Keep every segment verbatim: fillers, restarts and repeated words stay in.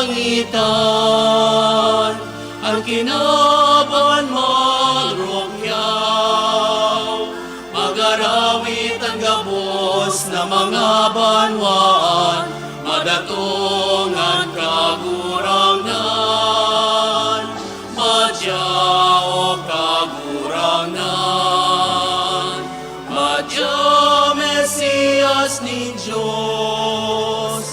kalangitan, an kinaban magrukyaw, magarawit an gabos na mga banwaan, madatong an Kagurangnan. Madya, O Kagurangnan, madya, Mesiyas nin Dios,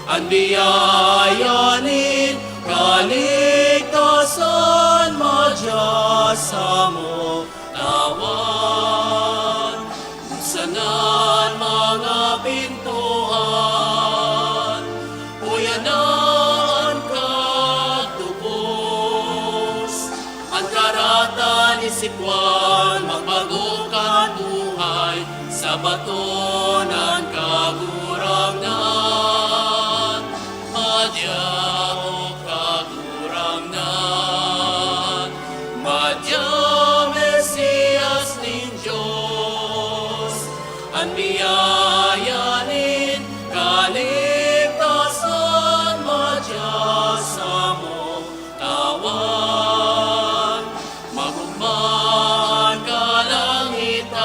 an biyaya nin kaligtasan madya samo tawan. Buksan an mga pintoan, uya na an kagtubos, an karatan ni Sikwan magbago kan buhay sa bato nan Kagurangnan. Madya, O Kagurangnan, madya, Mesiyas nin Dios, an biyaya nin kaligtasan madya samo tawan. Magugma an kalangitan,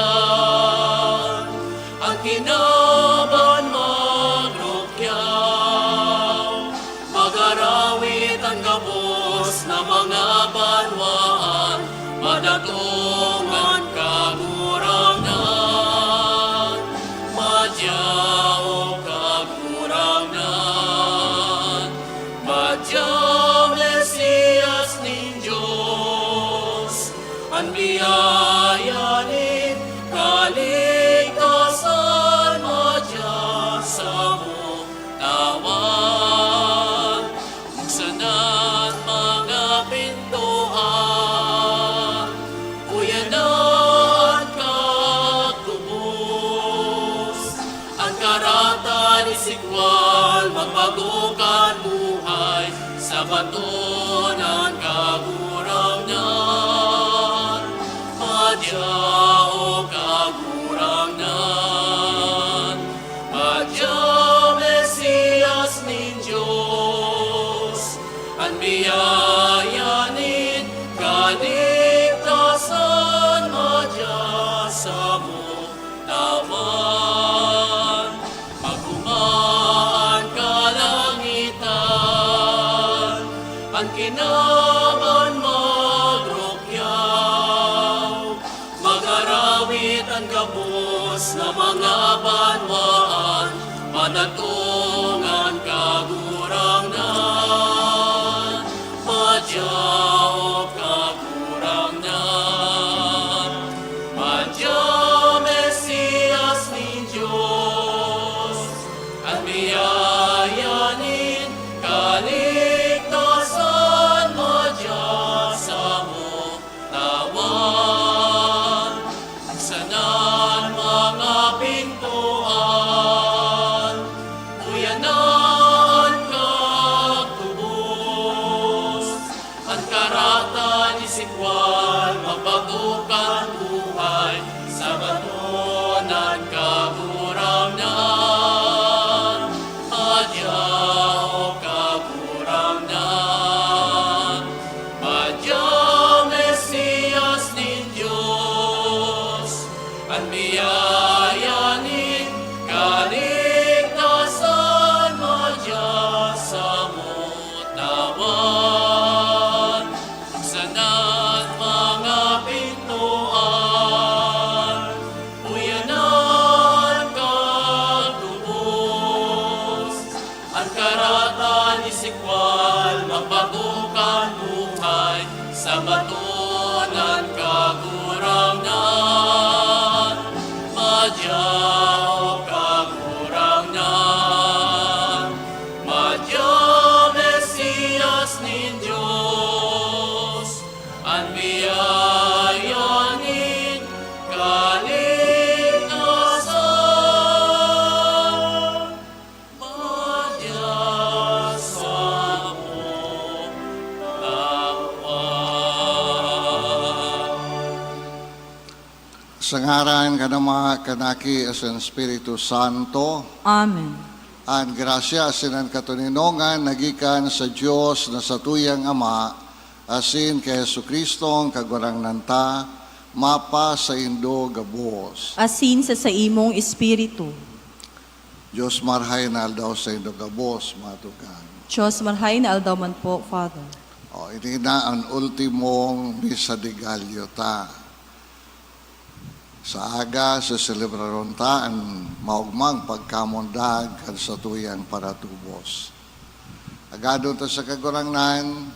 an kinaban magrukyaw, magarawit an gabos na mga banwaan, madatong an Kagurangnan. Madya, O Kagurangnan, madya, Mesiyas nin Dios, an biyaya nin kaligtasan madya samo tawan. Buksan an mga pintoan, uya na an kagtubos, an karatan ni Sikwan magbago kan buhay sa bato nan Kagurangnan. Madya, O Kagurangnan, madya, Mesiyas nin Dios, an biyaya nin kaligtasan madya samo tawan. Magugma an kalangitan, an kinaban magrukyaw, magarawit an gabos na mga banwaan, madatong an Kagurangnan. Madya, O Kagurangnan, madya, Mesiyas nin Dios, an biyaya nin kaligtasan madya samo tawan. Buksan an mga pintoan, uya na an kagtubos, an karatan ni Sikwan magbago kan buhay sa bato nan Kagurangnan. Madya, O Kagurangnan, madya, Mesiyas nin Dios, an biyaya nin kaligtasan madya samo tawan. Buksan an mga pintoan, uya na an kagtubos, an karatan ni Sikwan magbago kan buhay sa bato nan Kagurangnan. Madya, O Kagurangnan, madya, Mesiyas nin Dios, an biyaya nin kaligtasan madya samo tawan. Sa ngaran kan Ama, kan Aki, asin Espiritu Santo. Amen. An grasya asin an katoninongan na gikan sa Dios na satuyang Ama asin ki Jesu-Cristong Kagurangnan ta, mapasaindo gabos. Asin sa saimong espiritu. Dios, marhay na aldaw saindo gabos, mga tugang. Dios, marhay na aldaw man po, Father. O, ini na an ultimong misa de Gallo ta. Sa aga, seselebraron ta an maogmang pagkamundag kan satuyang paratubos. Agadon ta sa Kagurangnan,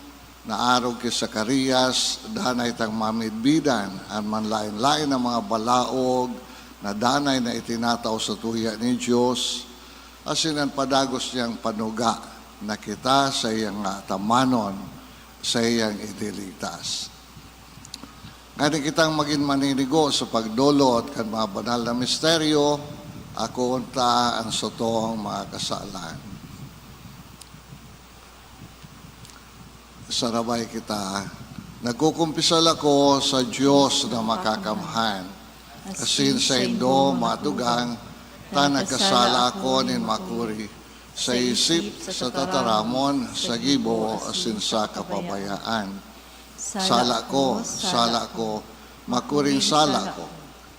na arog ki Zacarias, danay tang mamidbidan an manlaen-laen na mga balaog na danay na itinatao satuya nin Dios, asin an padagos niyang panuga na kita saiyang atamanon, saiyang idiligtas. Ngani kitang magin maninigo sa pagdolot kan mga banal na misteryo, akoon ta an satong mga kasalan. Sarabay kita. Nagkukumpisal ako sa Dios na makakamhan, asin saindo, mga tugang, ta nagkasala ako nin makuri, sa isip, sa tataramon, sa gibo, asin sa kapabayaan. Sala ko, sala ko, makuring sala ko.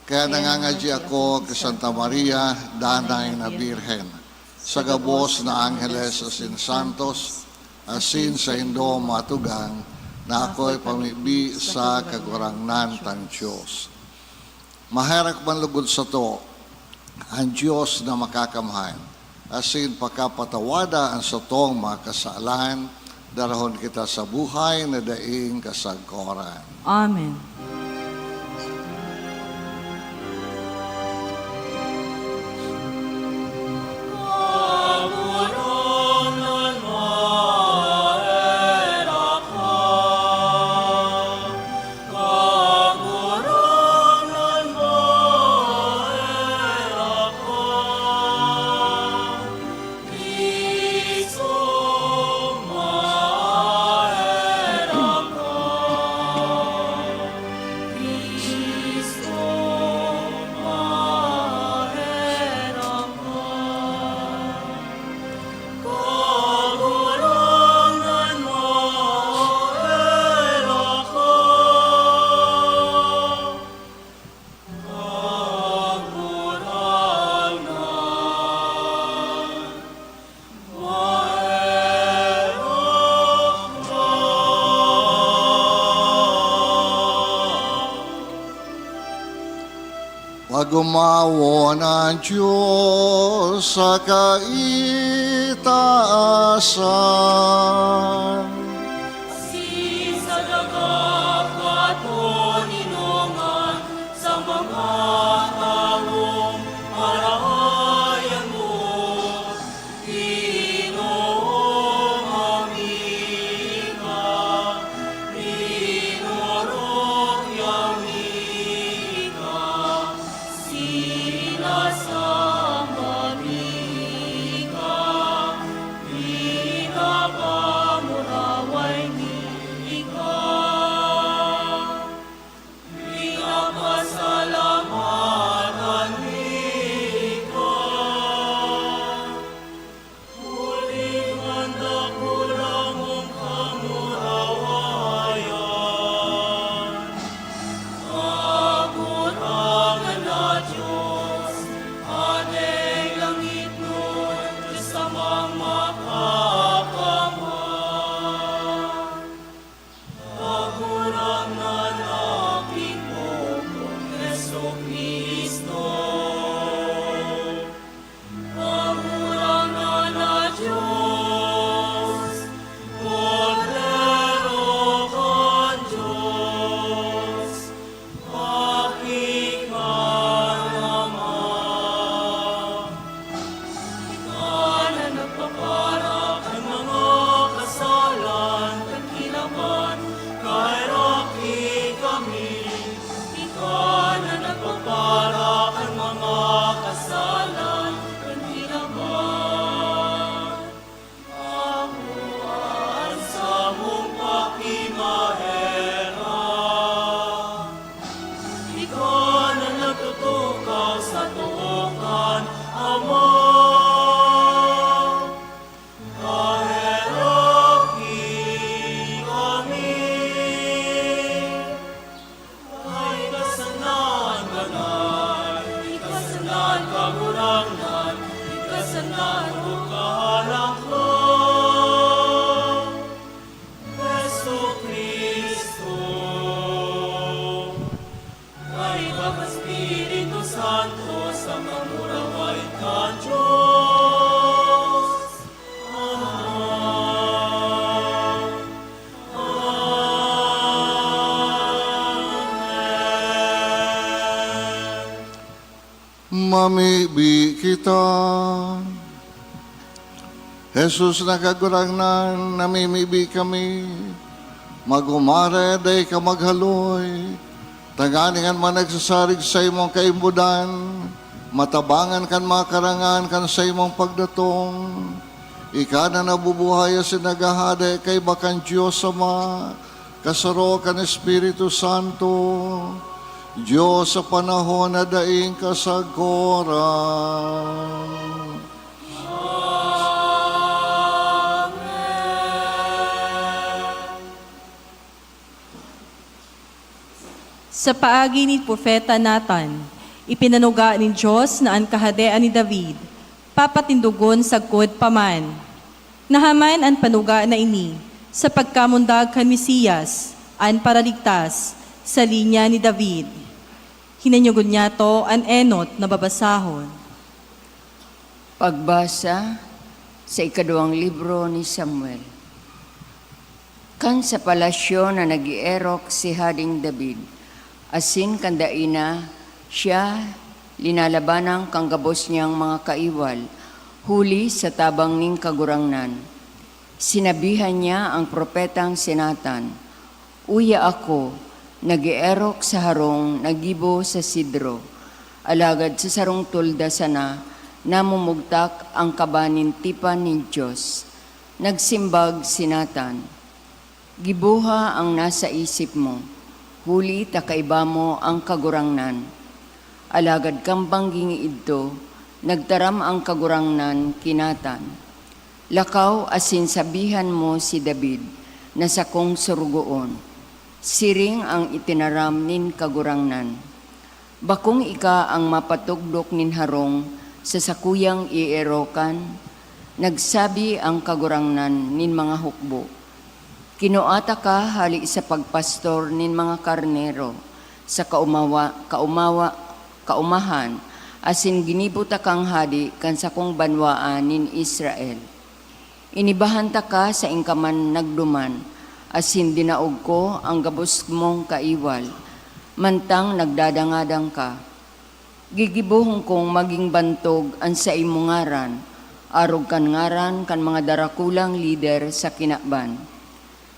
Kaya nangangadyi ako ki Santa Maria, danay na Birhen, sa gabos na angheles asin santos, asin saindo, mga tugang, na ako'y pamibi sa Kagurangnan tang Dios. Maherak man lugod sato an Dios na makakamhan, asin pakapatawada an satong mga kasalan, darahon kita sa buhay na daing kasagkoran. Amen. Pagomawon an Dios sa kaitaasan. Asin sa daga katoninongan sa mga tawong marahay an Dios. Namimibi kita. Jesus na Kagurangnan, namimibi kami. Mag-omare, dai ka maghaloy. Tanganing an mga nagsasarig sa imong kaimbodan, matabangan kan mga karangan kan saimong pagdatong. Ika na nabubuhay asin naghahade kaiba kan Dios Ama, kasaro kan Espiritu Santo, Dios sa panahon na daing kasagkoran. Sa paagi ni Propeta Nathan, ipinanuga nin Dios na an kahadean ni David papatindogon sagkod pa man. Nahaman an panuga na ini sa pagkamundag kan Mesiyas, an Paraligtas, sa linya ni David. Hinanyogon niyato an enot na babasahon. Pagbasa sa ikaduwang libro ni Samuel. Kan sa palasyo na nag-eerok si Hading David, asin kan dai na siya linalabanan kan gabos niyang mga kaiwal, huli sa tabang nin Kagurangnan, sinabihan niya an propetang si Nathan, "Uya ako, nag-eerok sa harong na gibo sa sidro, alagad sa sarong tolda sana namumugtak an kaba nin tipan nin Dios." Nagsimbag si Nathan, "Giboha an nasa isip mo, huli ta kaiba mo an Kagurangnan." Alagad kan banggi idto, nagtaram an Kagurangnan ki Nathan, "Lakaw asin sabihan mo si David na sakong sorogoon, 'Siring an itinaram nin Kagurangnan: Bakong ika an mapatugdok nin harong sa sakuyang eerokan, nagsabi an Kagurangnan nin mga hukbo: Kinua taka hale sa pagpastor nin mga karnero sa kaumawa-, kaumawa-, kaumahan, asin ginibo takang hade kan sakong banwaan nin Israel. Inibahan taka saen ka man nagduman, asin dinaog ko an gabos mong kaiwal, mantang nagdadangadang ka. Gigibohon kong magin bantog an saimong ngaran, arog kan ngaran kan mga darakulang lider sa kinaban.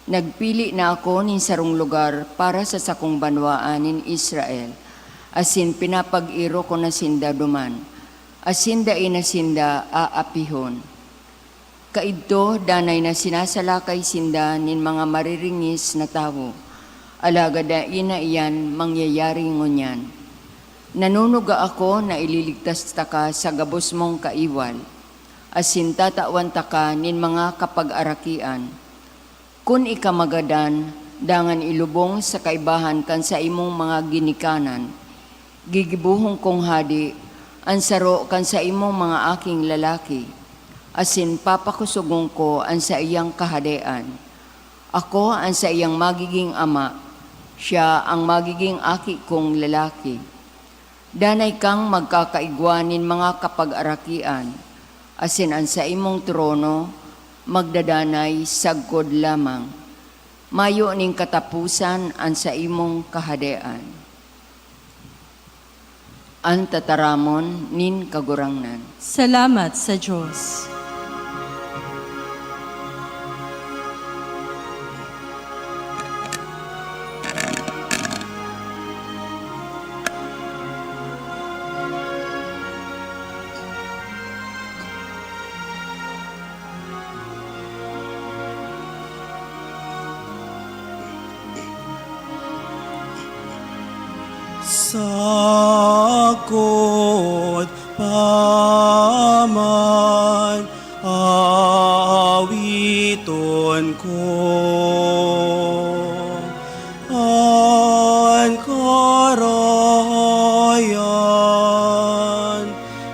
Nagpili na ako nin sarong lugar para sa sakong banwaan nin Israel, asin pinapag-iro ko na sinda duman, asin dai na sinda aapihon. Kaidto, danay na sinasalakay sinda nin mga mariringis na tawo, alagad dai na iyan mangyayari ngunyan. Nanunuga ako na ililigtas taka sa gabos mong kaiwal, asin tatawan taka nin mga kapagarakian. Kun ika magadan, dangan ilubong sa kaibahan kan saimong mga ginikanan, gigibohon kong hade an saro kan saimong mga aking lalaki, asin papakosogon ko an saiyang kahadean. Ako an saiyang magigin ama, siya an magigin aki kong lalaki. Danay kang magkakaigwa nin mga kapagarakian, asin an saimong trono magdadanay sagkod lamang. Mayo nin kataposan an saimong kahadean. An tataramon nin Kagurangnan. Salamat sa Dios. Sagkod pa man, aawiton ko an karahayan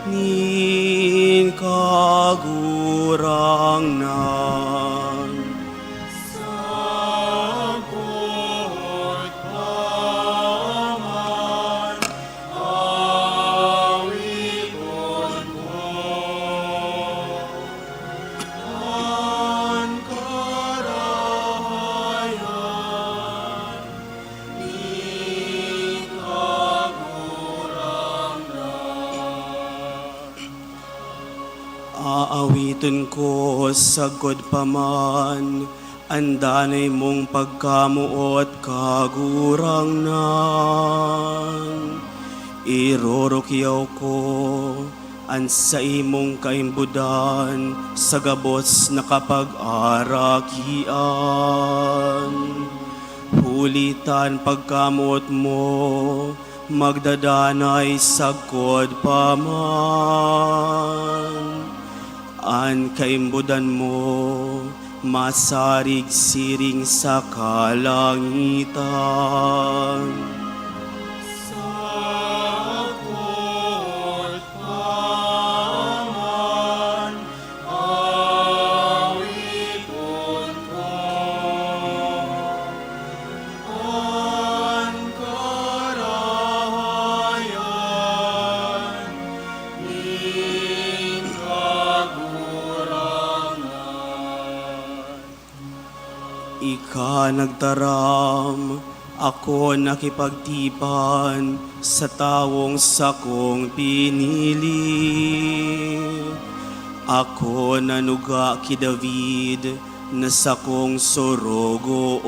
nin Kagurangnan. Sagkod pa man, aawiton ko an karahayan Tun ko sagkod pa man an danay mong pagkamoot, Kagurangnan. Irurukyaw ko an saimong kaimbodan sa gabos na kapag-arakian, huli ta an pagkamoot mo magdadanay sagkod pa man. An kaimbodan mo masarig siring sa kalangitan. Sagkod pa man, awiton ko an karahayan nin Kagurangnan. Ika nagtaram, ako nakipagtipan sa tawong sakong pinili. Ako nanuga ki David na sakong sorogoon.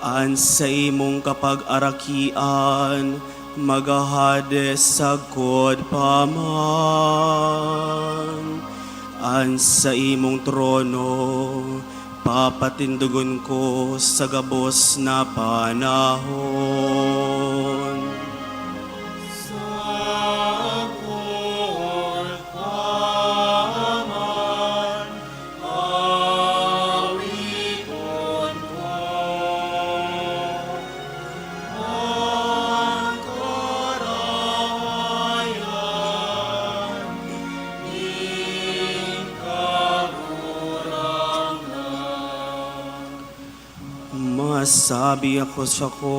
An saimong kapag-arakian maghahade sagkod pa man. An saimong trono papatindogon ko sa gabos na panahon. Sagkod pa man, awiton ko an karahayan nin Kagurangnan. Masabi ako sako,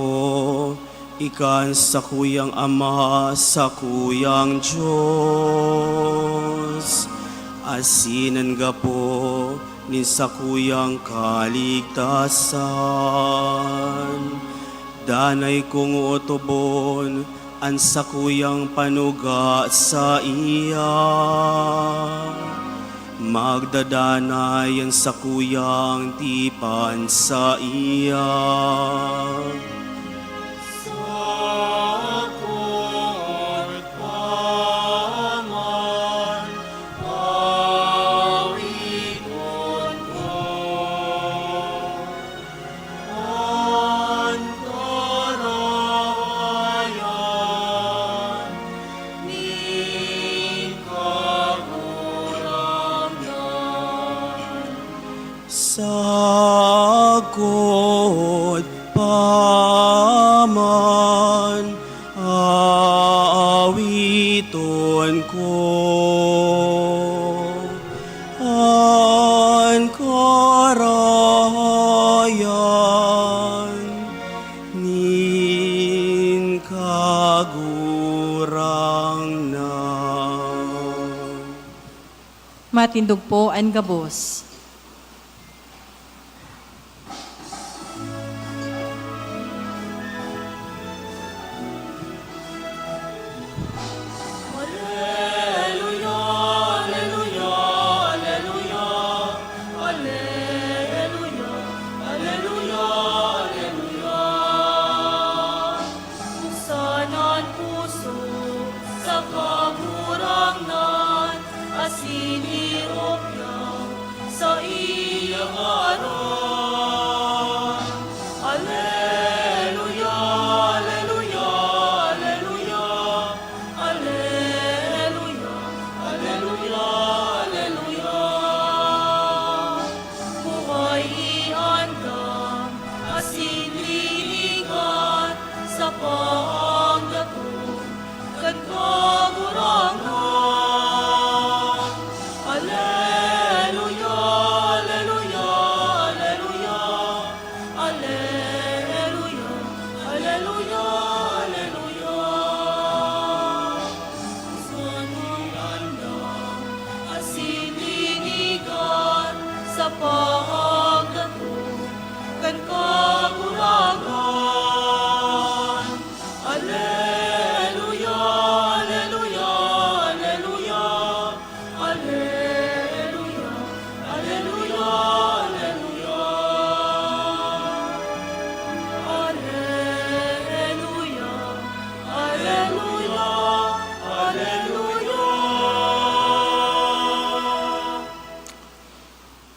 ika an sakuyang Ama, sakuyang Dios, asin an gapo nin sakuyang kaligtasan. Danay kong ootobon an sakuyang panuga saiya. Magdadanay an sakuyang tipan saiya. Sagkod pa man, awiton ko an karahayan nin Kagurangnan. Sagkod pa man, aawiton ko an karahayan nin Kagurangnan. Matindog po an gabos. Aleluya, aleluya, aleluya, aleluya, aleluya, aleluya. Kung saan an puso sa Kagurangnan, asin irop niya sa iya ngaran. Aleluya, aleluya, aleluya. Aleluya, aleluya, aleluya. Buhay iyan ka, asin linigan sa panggato kan Kagurangnan. Aleluya, aleluya,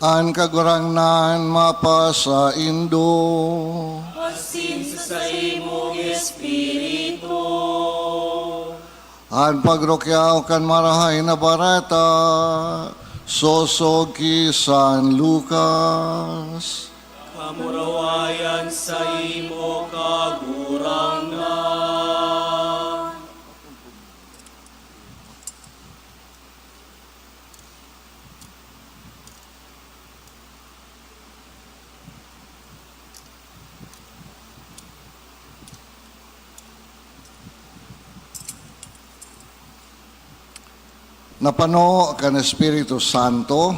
An Kagurangnan mapasaindo. Asin sa saimong espiritu. An pagrukyaw kan Marahay na Bareta sosog ki San Lucas. Kamurawayan saimo, Kagurangnan. Napano kan Espiritu Santo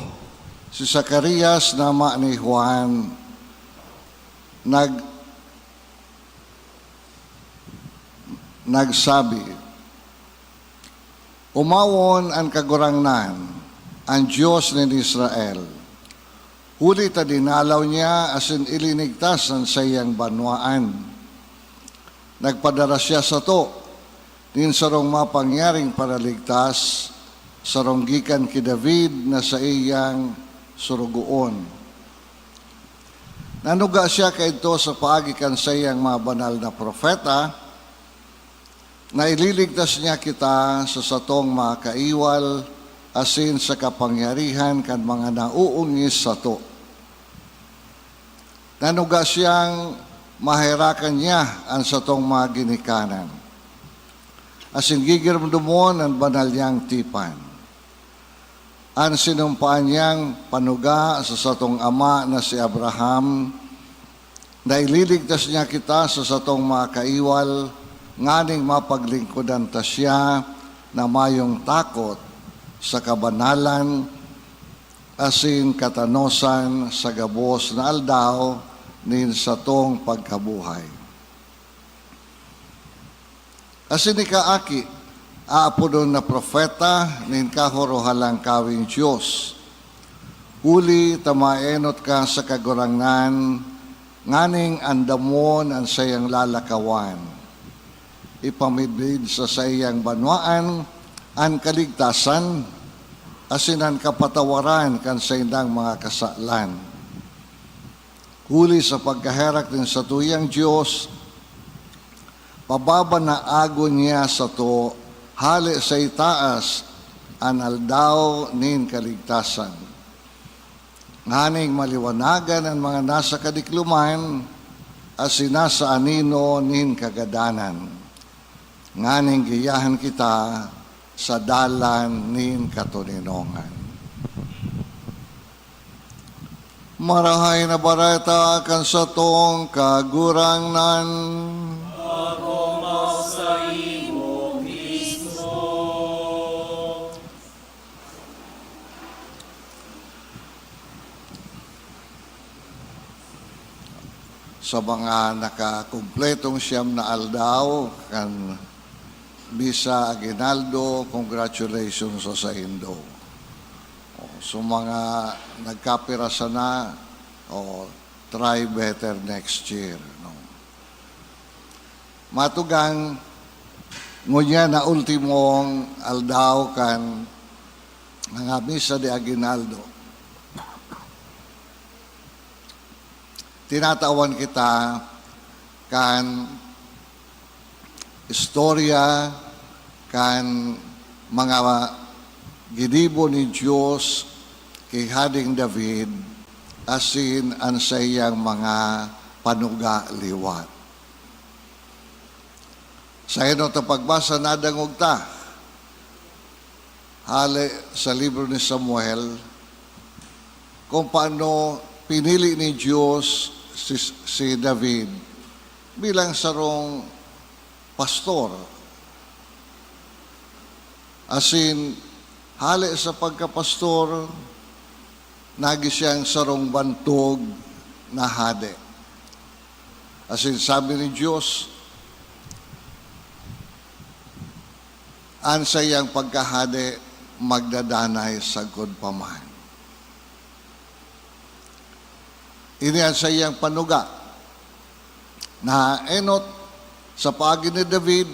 si Zacarias na ama ni Juan, nag-, nagsabi, "Omawon an Kagurangnan, an Dios nin Israel, huli ta dinalaw niya asin ilinigtas an saiyang banwaan. Nagpadara siya sato nin sarong mapangyaring Paraligtas, sarong gikan ki David na saiyang sorogoon. Nanuga siya kaidto sa paagi kan saiyang mga banal na propeta, na ililigtas niya kita sa satong mga kaiwal asin sa kapangyarihan kan mga nauungis sato. Nanuga siyang maherakan niya an satong mga ginikanan, asin gigiromdomon an banal niyang tipan. An sinumpaan niyang panuga sa satong ama na si Abraham, na ililigtas niya kita sa satong mga kaiwal, nganing mapaglingkodan ta siya na mayong takot sa kabanalan asin katanosan sa gabos na aldaw nin satong pagkabuhay." Asin ika, aki, aapodon na propeta nin Kahorohalangkaweng Dios, huli ta maenot ka sa Kagurangnan nganing andamon an saiyang lalakawan. Ipamidbid sa saiyang banwaan an kaligtasan asin an kapatawaran kan saindang mga kasalan. Huli sa pagkaherak nin satuyang Dios, pababanaagon niya sato hale sa itaas an aldaw nin kaligtasan, nganing maliwanagan an mga nasa kadikloman asin nasa anino nin kagadanan, nganing giyahan kita sa dalan nin katoninongan. Marahay na Bareta kan satong Kagurangnan. Ako saimo, Cristo. Sa mga nakakumpletong siyam na aldaw kan Misa Aguinaldo, congratulations sa saindo. O, sa mga nagkapirasa na, o, try better next year, no? Matugang, ngunyan na ultimong aldaw kan mga Misa de Aguinaldo. Tinatawan kita kan istorya kan mga ginibo nin Dios ki Hadeng David asin an saiyang mga panuga liwat. Sa enot na pagbasa, nadangog ta hale sa libro ni Samuel, kung paano pinili nin Dios si, si David bilang sarong pastor. Asin, hale sa pagkapastor, nagi siyang sarong bantog na hade. Asin sabi ni Dios, "An saiyang pagkahade magdadanay sagkod pa man." Ini an saiyang panuga, na enot sa paagi ni David,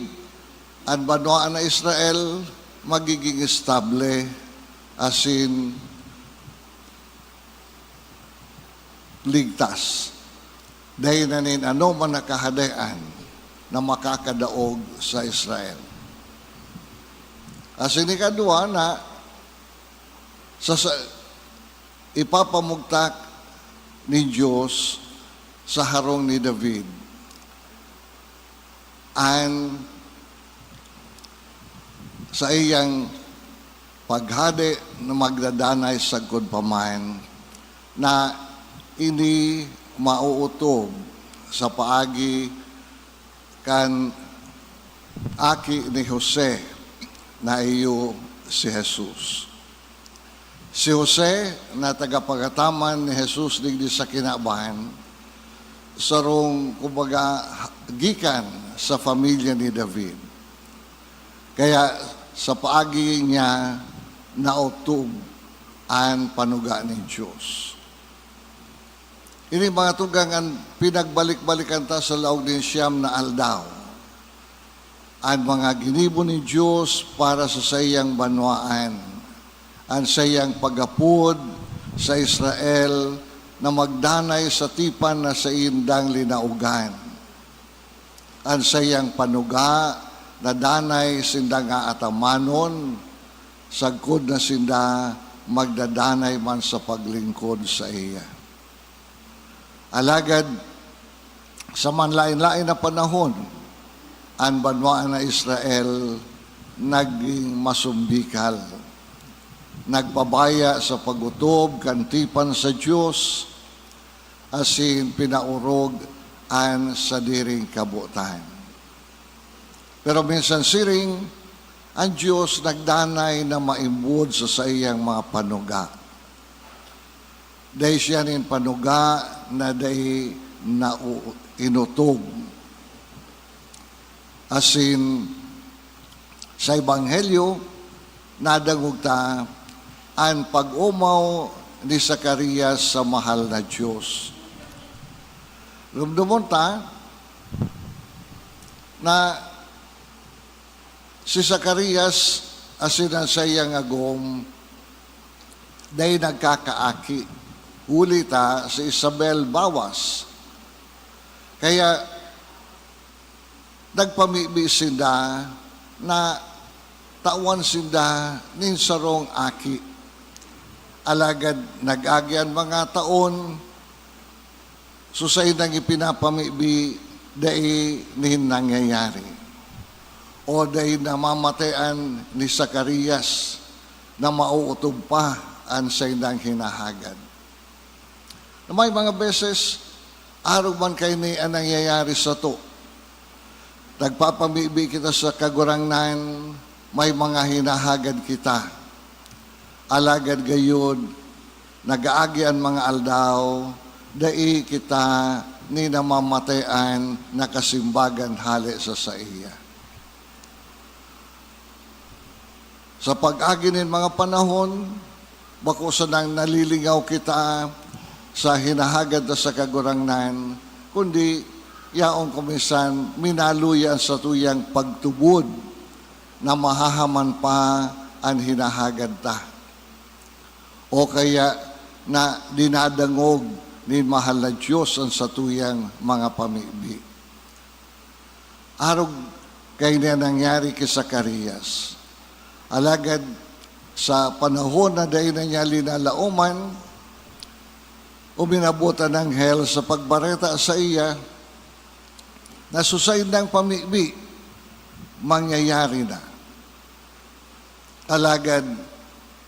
an banwaan na Israel magiging estable asin ligtas. Dai na nin anoman na kahadean na makakadaog sa Israel. Asin ikadua na, sa, sa, ipapamugtak nin Dios sa harong ni David an saiyang paghade na magdadanay sagkod pa man, na ini maootob sa paagi kan aki ni Jose na iyo si Jesus. Si Jose na tagapagataman ni Jesus digdi sa kinaban, sarong, kumbaga, gikan sa pamilya ni David. Kaya sa paagi niya naotob an panuga nin Dios. Ini mga tugang an pinagbalik-balikan ta sa laog nin siyam na aldaw. An mga ginibo nin Dios para sa saiyang banwaan, an saiyang pag-apod sa Israel na magdanay sa tipan na saindang linaogan, an saiyang panuga na danay sindang aatamanon, sagkod na sinda magdadanay man sa paglingkod saiya. Alagad, sa manlaen-laen na panahon, an banwaan na Israel nagin masumbikal, nagpabaya sa pag-otob kan tipan sa Dios, asin pinaorog an sadiring kabotan. Pero minsan siring, an Dios nagdanay na maimbod sa saiyang mga panuga. Dai siya nin panuga na dai nao-, inotog. Asin, sa Ebanghelyo, nadangog ta an pag-omaw ni Zacarias sa mahal na Dios. Rumdomon ta na si Zacarias asin an saiyang agom dai nagkakaaki, huli ta si Isabel bawas. Kaya nagpamibi sinda na tawan sinda nin sarong aki. Alagad nag-agi an mga taon, so saindang ipinapamibi, dai nin nangyayari, o dai namamatean ni Zacarias na maootob pa an saindang hinahagad. Na may mga beses, arog man kaini an nangyayari sato. Nagpapamibi kita sa Kagurangnan, may mga hinahagad kita. Alagad gayon, nag-aagi an mga aldaw, dai kita ni namamatean na kasimbagan hale sa saiya. Sa pag-agi nin mga panahon, bako sanang nalilingaw kita sa hinahagad ta sa Kagurangnan, kundi yaon kuminsan minaluya an satuyang pagtubod na mahahaman pa an hinahagad ta. O kaya na dinadangog nin mahal na Dios an satuyang mga pamibi. Arog kaini an nangyari ki Zacarias. Alagad sa panahon na dai na niya linalaoman, uminabot an anghel sa pagbareta saiya na so saindang pamibi mangyayari na. Alagad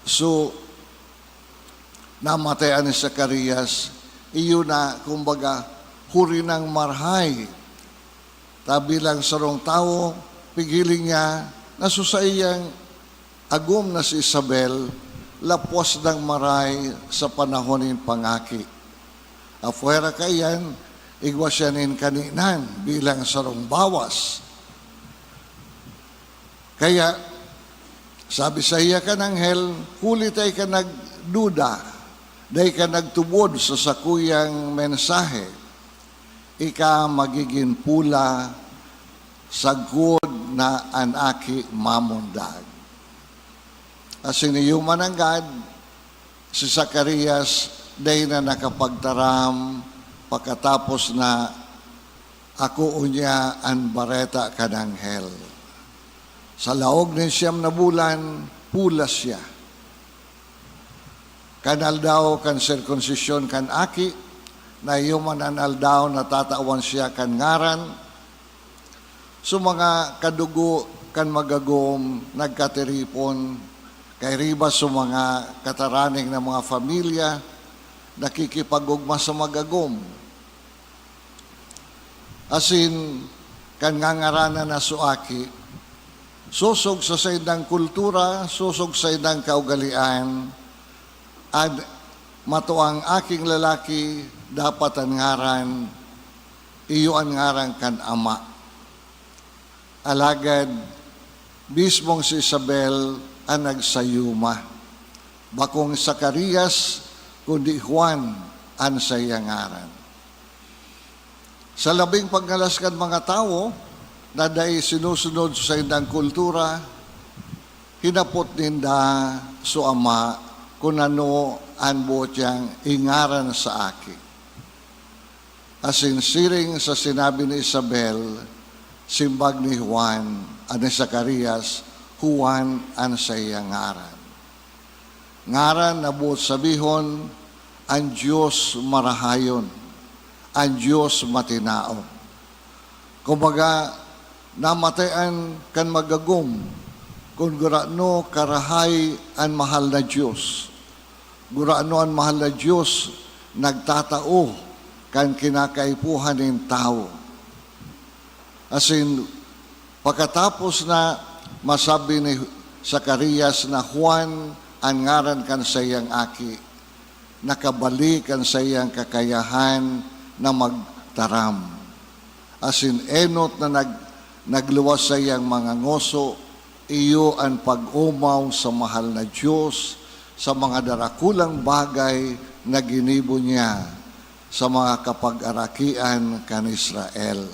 so namatayan ni Zacarias, iyo na, kumbaga, huri nang marahay. Ta bilang sarong tawo, pighiling niya na so saiyang agom na si Isabel lapwas nang marahay sa panahon nin pangaki. Apwera kaiyan, igwa siya nin kaninan bilang sarong bawas. Kaya, sabi saiya kan anghel, "Huli ta ika nagduda, dai ka nagtubod sa sakuyang mensahe, ika magigin pula sagkod na an aki mamundag." Asin iyo mananggad, si Zacarias Dai na nakapagtaram, pakatapos na ako unya an bareta kan anghel. Sa laog nin siyam na bulan, pulas siya. Kan aldaw kan sirkunsisyon kan aki, na iyo man an aldaw na tatawan siya kan ngaran, so mga kadugo kan magagom nagkatiripon, kairiba so mga kataraning na mga familia, nakikipag-ogma sa magagom. Asin kan ngangaranan na so aki, sosog sa saindang kultura, sosog sa saindang kaugalian, an matuang aking lalaki dapat an ngaran, iyo an ngaran kan ama. Alagad mismong si Isabel an nagsayuma, bakong Zacarias, kundi Juan an saiyang ngaran. Sa labing pagngalas kan mga tawo na dai sinusunod sa saindang kultura, hinapot ninda so ama kun ano an boot niyang ingaran sa aki. Asin siring sa sinabi ni Isabel, simbag ni Juan, ah, ni Zacarias, Juan an saiyang ngaran. Ngaran na boot sabihon, an Dios marahayon, an Dios matinaog. Kumbaga, namatayan kan magagom, kun gurano karahay an mahal na Dios. Gurano an mahal na Dios nagtatao kan kinakaipuhan nin tawo. Asin, pakatapos na masabi ni Zacarias na Juan an ngaran kan saiyang aki, nakabalik an saiyang kakayahan na magtaram. Asin enot na nag-, nagluwas saiyang mga ngoso, iyo an pag-omaw sa mahal na Dios sa mga darakulang bagay na ginibo niya sa mga kapag-arakian kan Israel.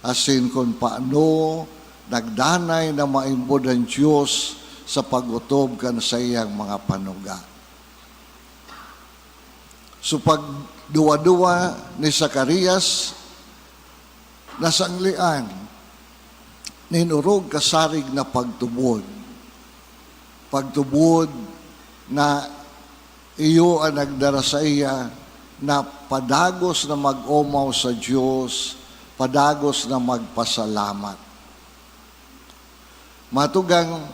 Asin kun paano nagdanay na maimbod an Dios sa pag-otob kan saiyang mga panuga. So, pagduwa-duwa ni Zacarias, nasanglean nin orog kasarig na pagtubod. Pagtubod na iyo an nagdara saiya na padagos na mag-omaw sa Dios, padagos na magpasalamat. Matugang,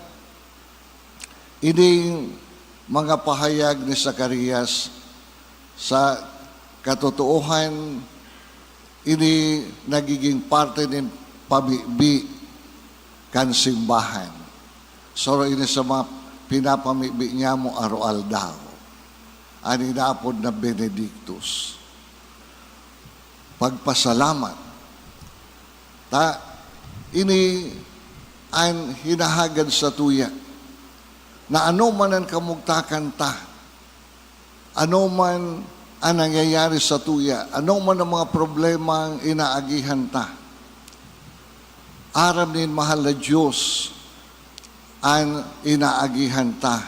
ining mga pahayag ni Zacarias, sa katotoohan, ini nagiging parte nin pamibi kan simbahan. Saro ini sa mga pinapamibi niyamo aroaldaw, an inaapod na Benedictus. Pagpasalamat. Ta, ini an hinahagad satuya, na ano man an kamugtakan ta, ano man an nangyayari satuya, ano man an mga problemang inaagihan ta, aram nin mahal na Dios an inaagihan ta.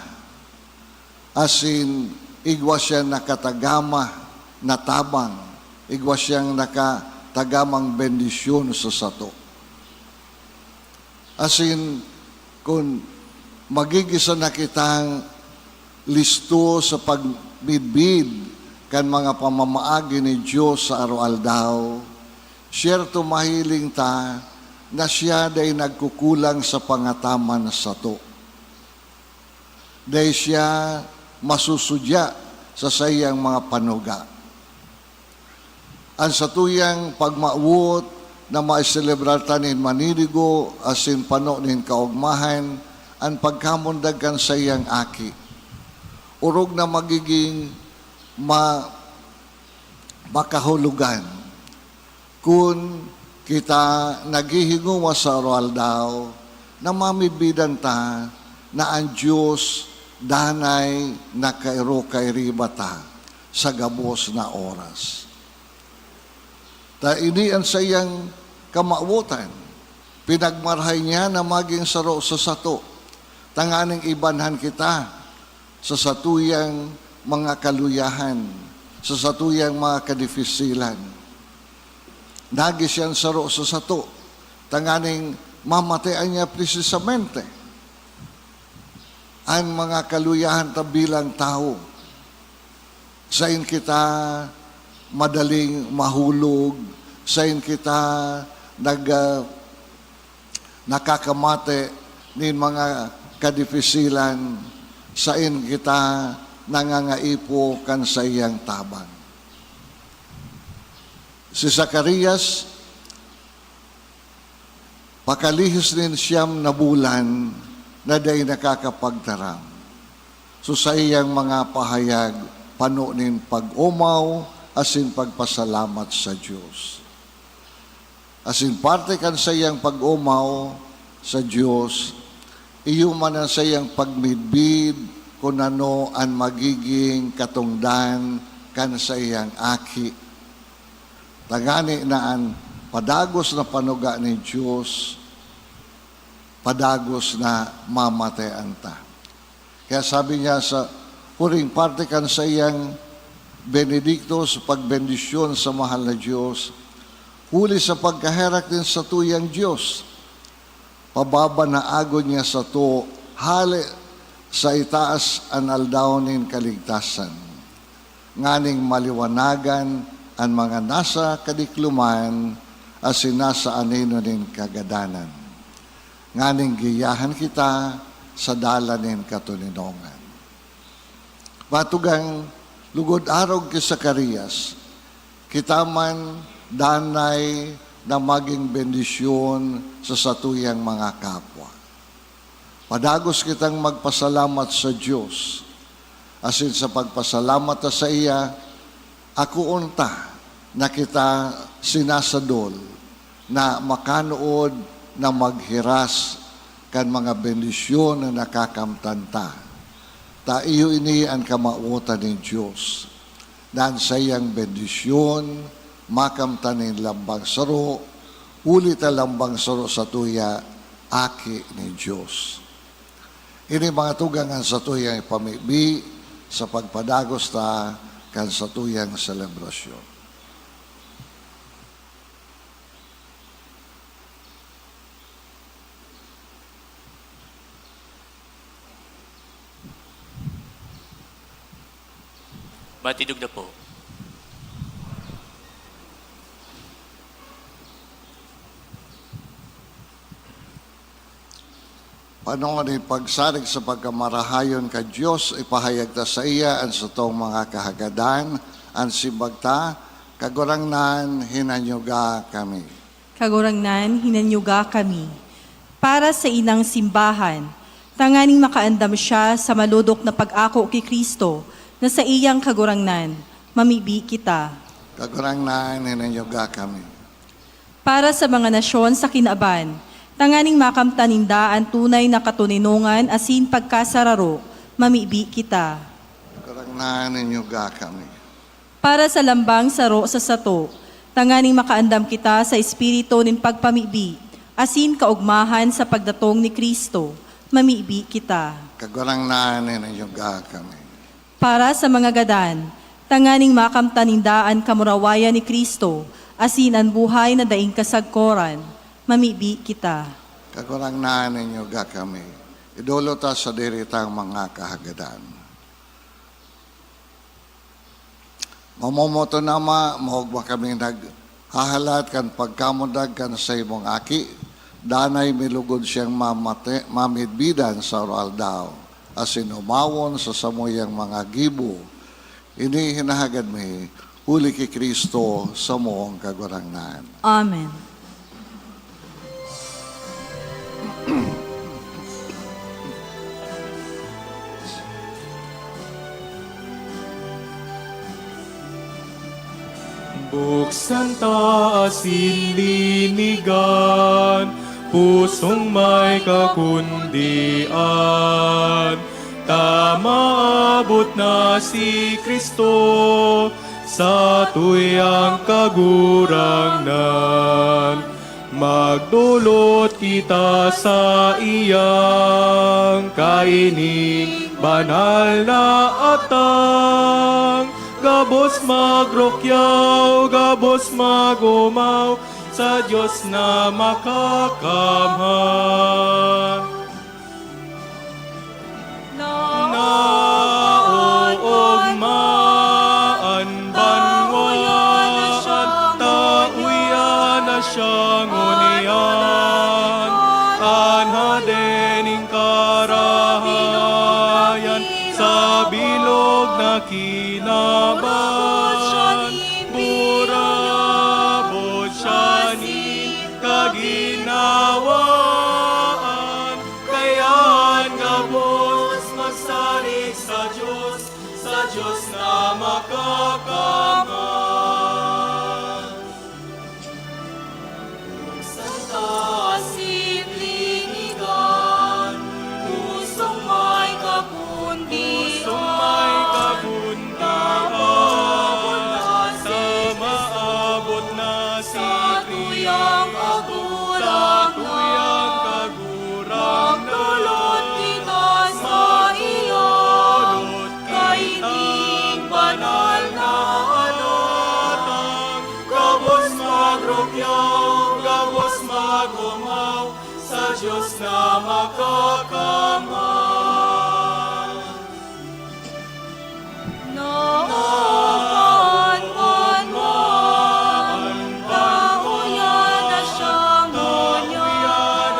Asin igwa siyang nakatagama na tabang, igwa siyang nakatagamang bendisyon sa sato. Asin kun magigisa na kitang listo sa pagmidbid kan mga pamamaagi ni Dios sa aroaldaw, siyerto mahiling ta na siya dai nagkukulang sa pangataman sato. Dai siya masusudya sa saiyang mga panuga. An satuyang pagmawot na maiselebrar ta nin maninigo asin pano nin kaogmahan an pagkamundag kan saiyang Aki, orog na magiging ma-, makahulogan kun kita naghihingowa sa aroaldaw na mamidbidan ta na an Dios danay nakairo kairiba ta sa gabos na oras. Ta ini an saiyang kamawotan, pinagmarahay niya na magin saro sa sato, tanganing ibanhan kita sa satuyang mga kaluyahan, sa satuyang mga kadifisilan. Nagi siyang saro sa sato, tanganing mamatean niya presisamente an mga kaluyahan ta bilang tawo. Sain kita madaling mahulog, sain kita nag-, ah, nakakamate nin mga kadifisilan, sain kita nangangaipo kan saiyang tabang. Si Zacarias, pakalihis nin siyam na bulan na dai nakakapagtaram. So, saiyang mga pahayag, pano nin pag-omaw asin pagpasalamat sa Dios. Asin parte kan saiyang pag-omaw sa Dios, iyo man an saiyang pagmidbid kun ano an magiging katongdan kan saiyang aki. Tangani na an padagos na panuga nin Dios, padagos na mamatean ta. Kaya sabi niya sa huring parte kan saiyang benedikto sa pagbendisyon sa mahal na Dios, huli sa pagkaherak nin satuyang Dios, pababanaagon niya sato hale sa itaas an aldaw nin kaligtasan, nganing maliwanagan an mga nasa kadikloman asin nasa anino nin kagadanan, nganing giyahan kita sa dalan nin katoninongan. Mga tugang, lugod arog ki Zacarias, kita man danay na magin bendisyon sa satuyang mga kapwa. Padagos kitang magpasalamat sa Dios, asin sa pagpasalamat ta saiya, akoon ta na kita sinasadol na makanood na maghiras kan mga bendisyon na nakakamtan ta. Ta iyo ini an kamawotan nin Dios, na an saiyang bendisyon makamtan nin lambang saro, huli ta lambang saro satuya, aki nin Dios. Ini mga tugang an satuyang ipamibi sa pagpadagos ta kan satuyang selebrasyon. Matindog na po. Panahon nin pagsarig sa pagkamarahayon kan Dios, ipahayag ta saiya an satong mga kahagadan, an simbag ta, "Kagurangnan, hinanyuga kami." Kagurangnan, hinanyuga kami. Para sa inang simbahan, tanganing makaandam siya sa malodok na pag-ako ki Cristo na saiyang Kagurangnan, mamibi kita. Kagurangnan, hinanyuga kami. Para sa mga nasyon sa kinaban, tanganing makamtan ninda an tunay na katoninongan asin pagkasararo, mamibi kita. Kagurangnan, hinanyuga kami. Para sa lambang saro sa sato, tanganing makaandam kita sa espiritu nin pagpamibi asin kaogmahan sa pagdatong ni Cristo, mamibi kita. Kagurangnan, hinanyuga kami. Para sa mga gadan, tanganing makamtan ninda an kamurawayan ni Cristo asin an buhay na daing kasagkoran, mamibi kita. Kagurangnan, hinanyuga kami. Idolot ta sadiri tang mga kahagadan. Mamomoton, Ama, maogma kaming naghahalat kan pagkamundag kan saimong Aki. Danay milugod siyang mamate-, mamidbidan sa aroaldaw, asin omawon sa samuyang mga gibo. Ini hinahagad mi, huli ki Cristo, samong Kagurangnan. Amen. Buksan ta asin linigan, pusong may kakundian, ta maabot na si Cristo, satuyang Kagurangnan. Magdolot kita sa iyang kaini. Banal na atang, gabos magrukyaw, gabos magumaw sa Dios na makakamhan. Naoogma an banwa, an tawo iyan na siya ngunyan. An Hade nin karahayan sa bilog na kinaban, burabod siya nin kaginhawaan. Kaya an gabos magsarig sa Dios, sa Dios na makakamhan. Santa asin linigan, pusong may kabundian, pusong may kabundian, maabot na si Kristo, maabot na si sa tuyang Kagurangnan, sa tuyang Kagurangnan, magdolot kita sa iyo, magdolot kita, kaining banal na atang. Gabos magrukyaw, gabos magumaw sa Dios na makakamhan. Naoogma an banwa, an tawo iyan na siya ngunyan.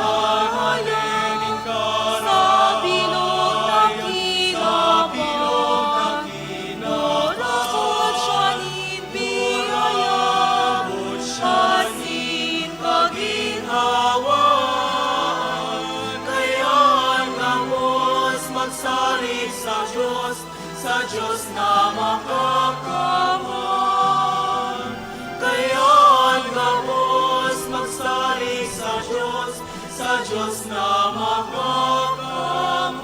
An Hade nin karahayan sa bilog na kinaban, burabod siya nin piraya asin kaginhawaan. Kaya an gabos magsarig sa Dios, sa Dios na makakamhan. Kaya an gabos magsarig sa Dios, sa Dios na makakamhan.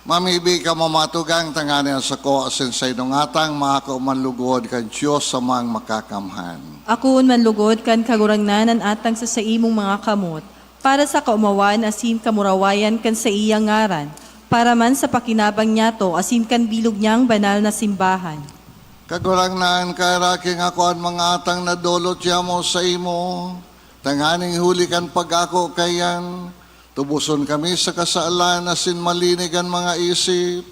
Mamibi kamo, mga tugang, tanganing an sako asin saindong atang maako man lugod kan Dios Amang Makakamhan. Akoon man lugod kan Kagurangnan an atang sa saimong mga kamot, para sa kaomawan asin kamurawayan kan saiyang ngaran, para man sa pakinabang niyato asin kan bilog niyang banal na simbahan. Kagurangnan, kaheraki ngako an mga atang na dolot yamo saimo, tanganing huli kan pag-ako kaiyan, tuboson kami sa kasalan asin malinig an mga isip,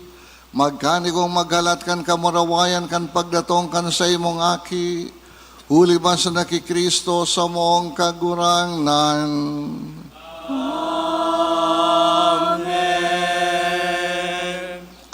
magkanigong maghalat kan kamurawayan kan pagdatong kan saimong Aki, huli man sana ki Cristo samong Kagurangnan. Amen.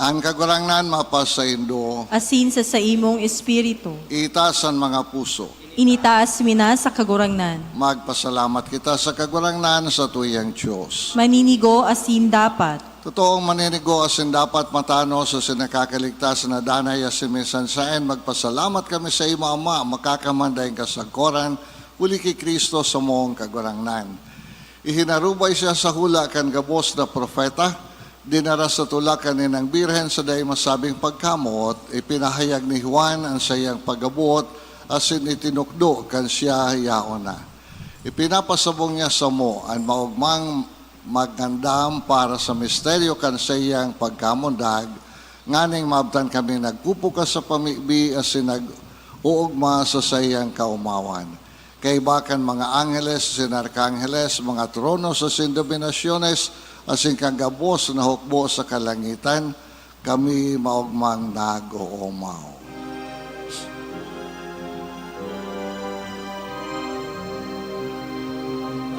An Kagurangnan mapasaindo. Asin sa saimong espiritu. Itaas an mga puso. Initaas mi na sa Kagurangnan. Magpasalamat kita sa Kagurangnan, sa tuyang Dios. Maninigo asin dapat. Totoong maninigo asin dapat, matanos asin nakakaligtas na danay asin minsan saen, magpasalamat kami sa imo, Ama, makakamhan daing kasagkoran, huli ki Cristo samong Kagurangnan. Ihinarubay siya sa hula kan gabos na propeta, dinara sa tulak kan Inang Birhen sa dai masabing pagkamot, ipinahayag ni Juan an saiyang pagabot asin itinukdo kan siya yaon na. Ipinapasabong niya samo an maogmang magandam para sa misteryo kan saiyang pagkamundag, nganing maabtan kami nagpupukas sa pamibi asin nag-oogma sa saiyang kaomawan. Kaiba kan mga angheles asin arkangheles, mga tronos asin dominasyones, asin kan gabos na hukbo sa kalangitan, kami maogmang nag-oomaw.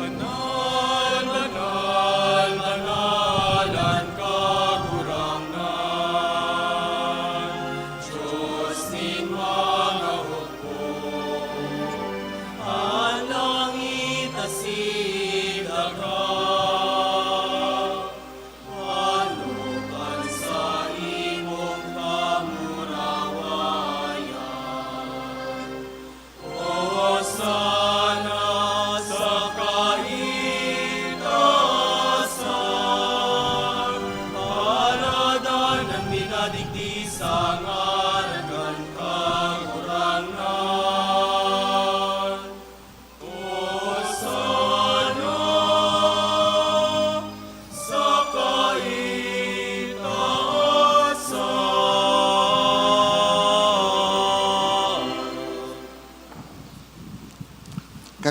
Banal, banal, banal an Kagurangnan, Dios nin mga hukbo. An langit asin daga, ano kan saimong kamurawayan.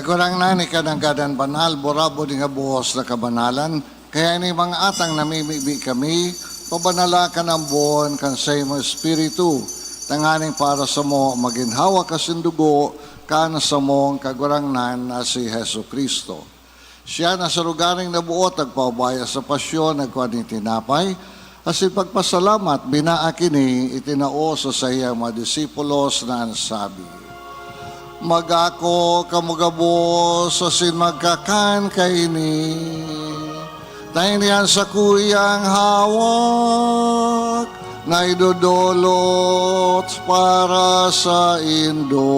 Kagurangnan, ika nanggad an banal, burabod nin gabos na kabanalan. Kaya ini mga atang namimibi kami, pabanala kan ambon kan saimong Espiritu, tanganing para samo magin hawak asin dugo kan samong Kagurangnan na si Jesu-Cristo. Siya na sa lugaring nabuot nagpaubaya sa pasyon, nagkua nin tinapay, asin pagpasalamat, binaak ini, itinao sa saiyang mga disipulos na an sabi, "Mag-ako kamo gabos asin magkakan kaini. Ta ini an sakuyang hawak na idodolot para saindo."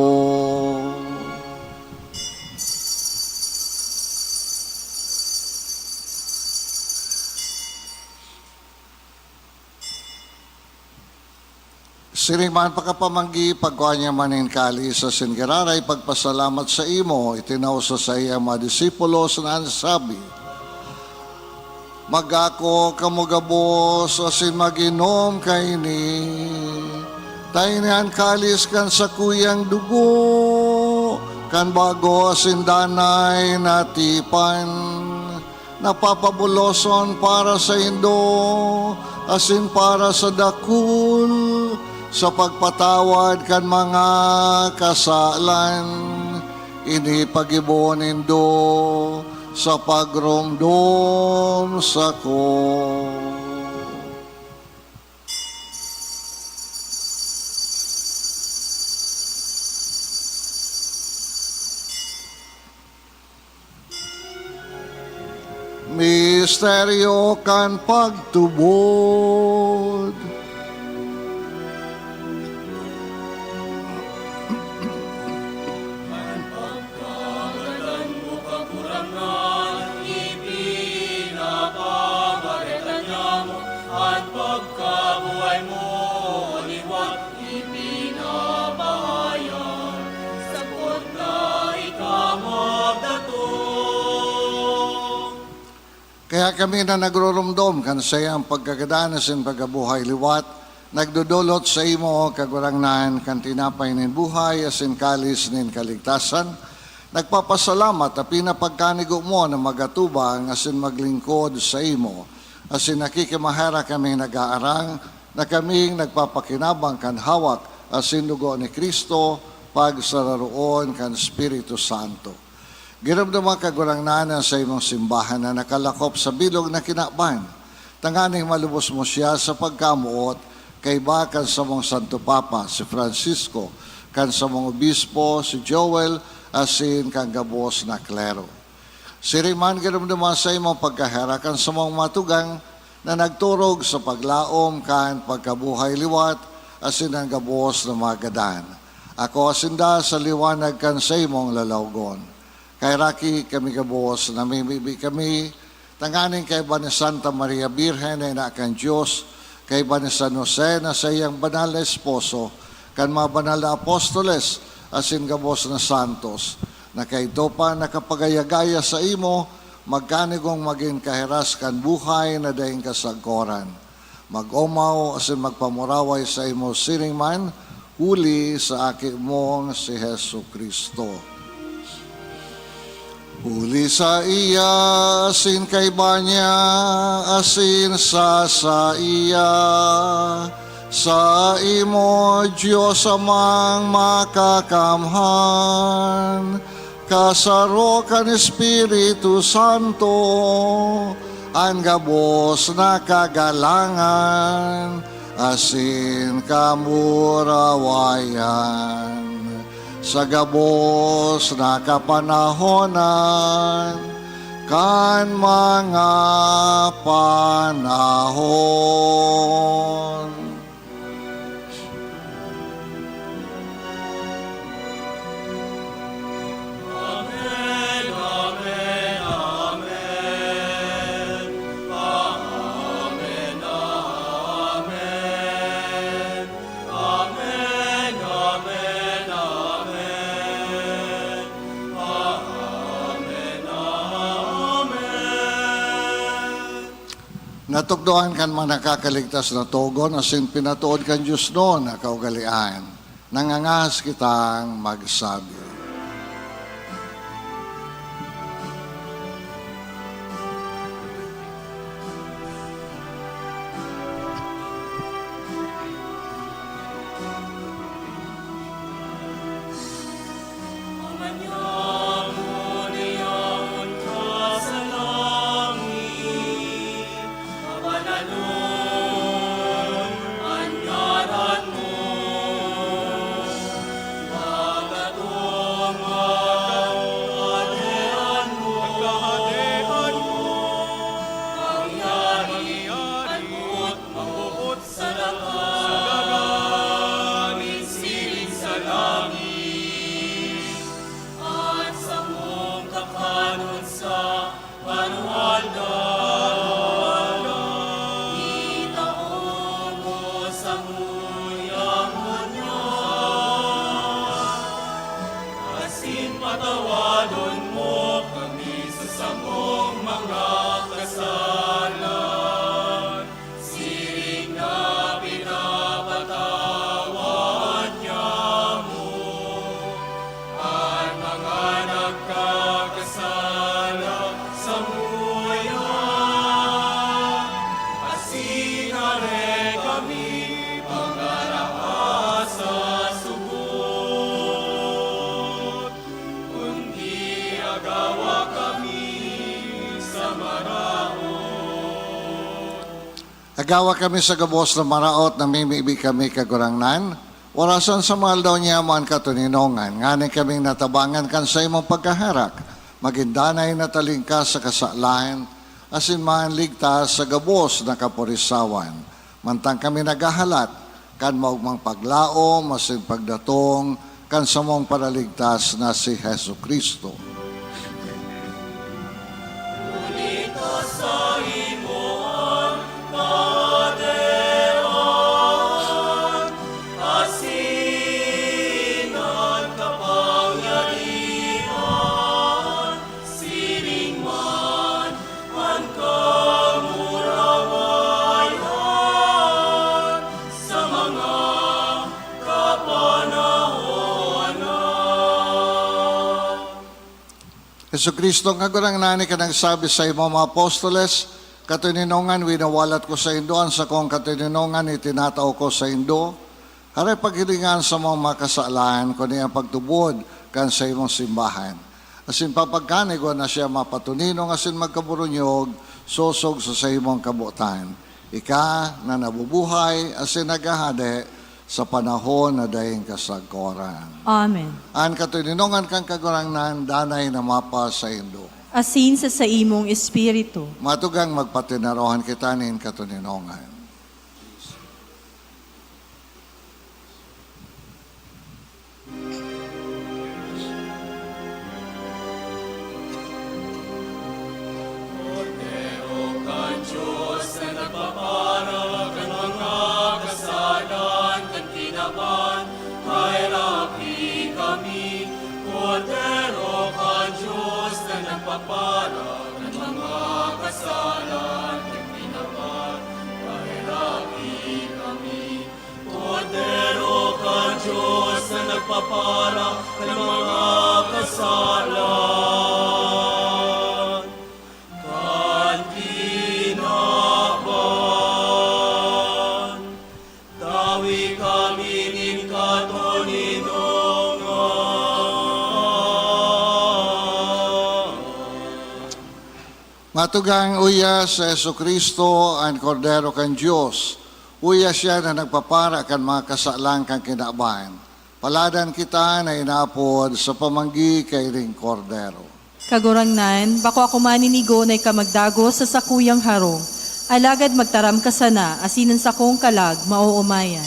Siring man pakapamanggi, pagkua niya man nin kalis asin giraray pagpasalamat saimo, itinao sa saiyang mga disipulos na an sabi, "Mag-ako kamo gabos asin mag-inom kaini. Ta ini an kalis kan sakuyang dugo kan bago asin danay na tipan, na papabuloson para saindo asin para sa dakul sa pagpatawad kan mga kasalan. Ini paggibo nindo sa pagromdom sako." Misteryo kan pagtubod. An pagkagadan mo, Kagurangnan, ipinapamareta niamo. An pagkabuhay mo, liwat, ipinapahayag, sagkod na ika magdatong. Kaya kami na nagroromdom kan saiyang pagkagadan asin pagkabuhay liwat, nagdodolot saimo, Kagurangnan, kan tinapay nin buhay asin kalis nin kaligtasan, nagpapasalamat ta pinapagkanigo mo na magatubang asin maglingkod saimo, asin nakikimaherak kaming nag-aarang na kaming nagpapakinabang kan hawak asin dugo ni Cristo, pagsararoon kan Espiritu Santo. Giromdoma, Kagurangnan, an saimong simbahan na nakalakop sa bilog na kinaban, tanganing malubos mo siya sa pagkamoot, kaiba kan samong Santo Papa, si Francisco, kan samong Obispo, si Joel, asin kan gabos na klero. Siring man, giromdoma sa imong pagkaherak an samong mga tugang na nagturog sa paglaom kan pagkabuhay liwat asin an gabos na mga gadan. Akoa sinda sa liwanag kan saimong lalawgon. Kaheraki kami gabos, namimibi kami, tanganing kaiba ni Santa Maria Birhen na ina kan Dios, kaiba ni San Jose na saiyang banal na esposo, kan mga banal na apostoles, asin gabos na santos, na kaidto pa nakapagaya-gaya saimo, magkanigong magin kahiras kan buhay na daing kasagkoran. Mag-omaw asin magpamuraway saimo siring man, huli sa Aki mong si Jesu-Cristo. Huli saiya, asin kaiba niya, asin sa saiya, saimo, Dios Amang Makakamhan, kasaro kan Espiritu Santo, an gabos na kagalangan asin kamurawayan, sa gabos na kapanahonan kan mga panahon. Amen, amen, amen. Amen, amen, amen. Amen, amen, amen. Amen, amen. Natukdoan kan mga nakakaligtas na togon asin pinatood kan Dios noon na kaugalean. Nangangahas kitang magsabi. Agawa kami sa gabos na maraot, namimibi kami, Kagurangnan. Orasan sa mga aldaw niya mo an katoninongan, nganing kaming natabangan kan saimong pagkaherak, magin danay na talingkas sa kasalan, asin man ligtas sa gabos na kapurisawan. Mantang kami naghahalat kan maogmang paglaom asin pagdatong kan samong Paraligtas na si Jesu-Cristo. Jesu-Cristo, Kagurangnan, ika nagsabi sa imo mga apostoles, "Katoninongan winawalat ko saindo, an sakong katoninongan itinatao ko saindo." Haray paghilingan sa mga makasalan, kundi an pagtubod kan saimong simbahan. Asin papagkan igwa na siya mapatoninong asin magkaburunyog, sosog sa saimong kabotan. Ika na nabubuhay asin naghahade sa panahon na daing kasagkoran. Amen. An katoninongan kan Kagurangnan danay na mapasaindo. Asin sa saimong espiritu. Matugang magpatinarohan kita nin katoninongan. Kordero kan Dios na nagpapara kan mga kasalan kan kinaban, paheraki kami. Kordero kan Dios na nagpapara kan mga kasalan kan kinaban, paheraki kami. Kordero kan Dios na nagpapara kan mga kasalan kan kinaban, tawi kami nin katoninongan. Matugang uya si Jesu-Cristo, an Kordero kan Dios. Uya siya na nagpapara kan mga kasalan kan kinaban. Paladan kita na inaapod sa pamanggi kaining Kordero. Kagurangnan, bako ako maninigo na ika magdagos sa sakuyang harong, alagad magtaram ka sana, asin an sakong kalag maoomayan.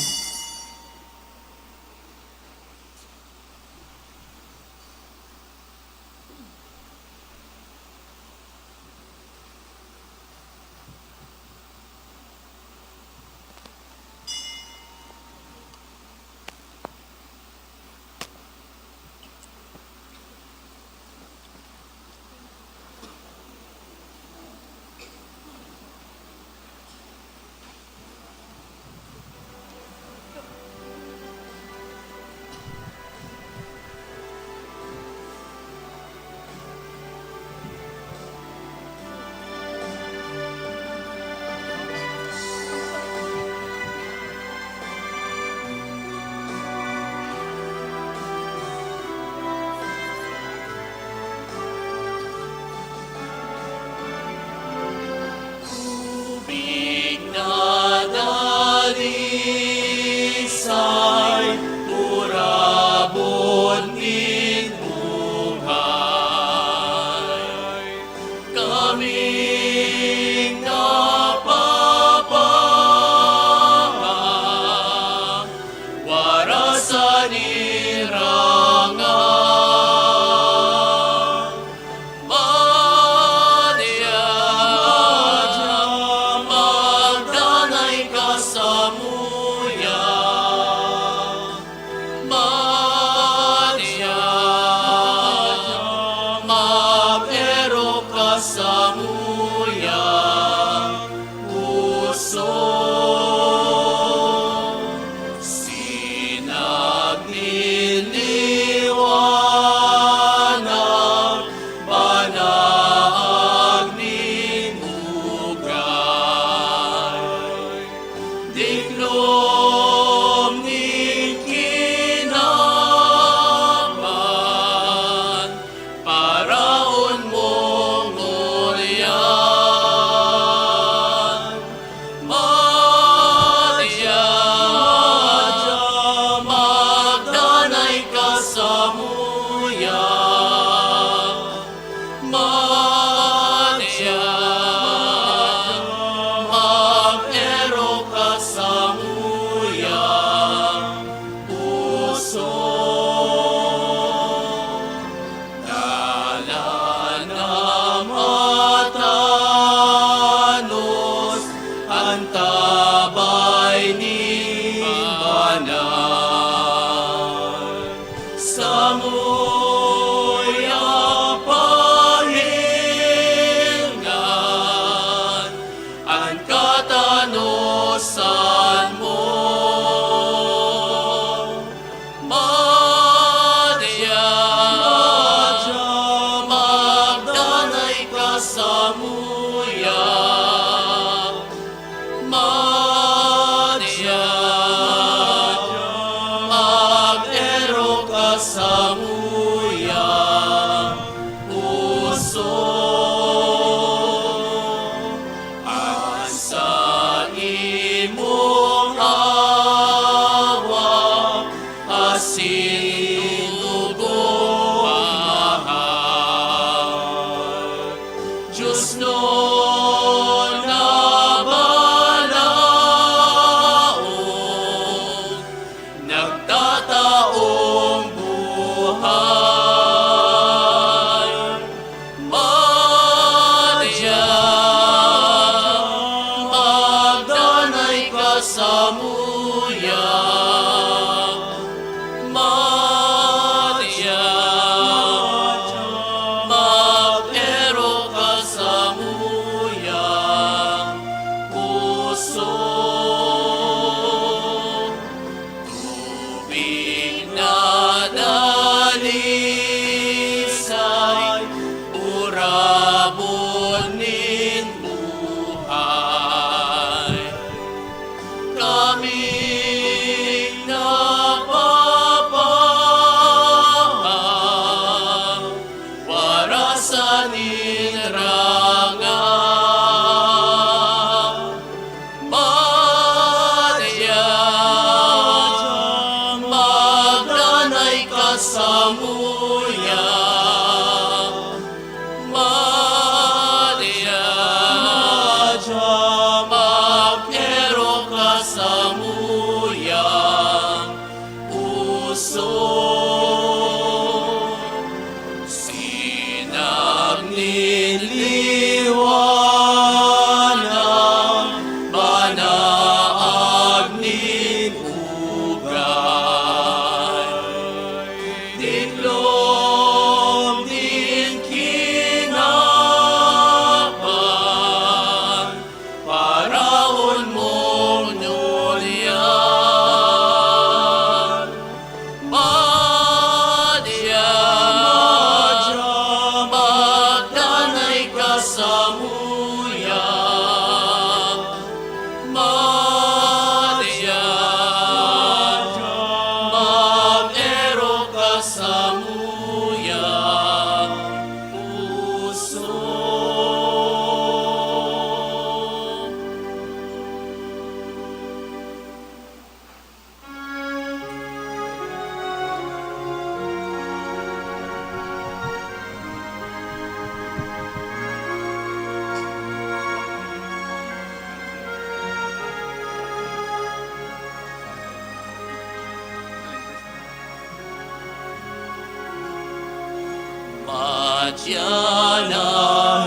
Madya na,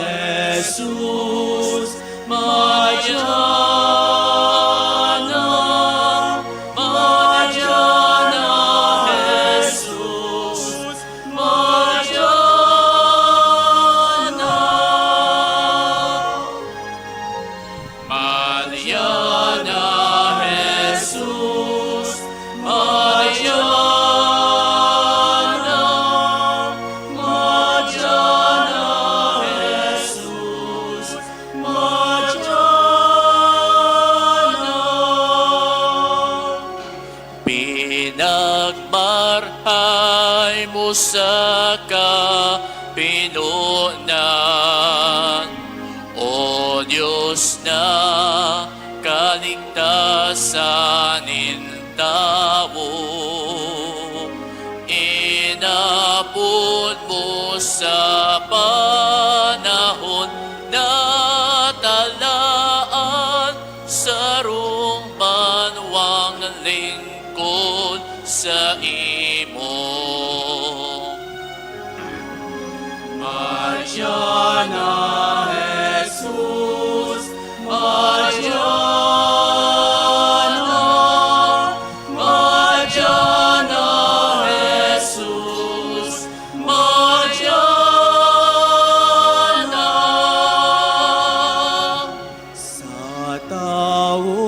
Jesus, madya na, madya na, Jesus, madya na. Madya na, Jesus, madya na, madya na, Jesus, madya na. Pinagmarhay mo sa kapinonan, O Dios na kaligtasan nin tawo. Inapod mo sa panahon na talaan sarong banwang lingkod saimo. Madya na, Jesus, madya na, madya na, Jesus, madya na. Sa tawo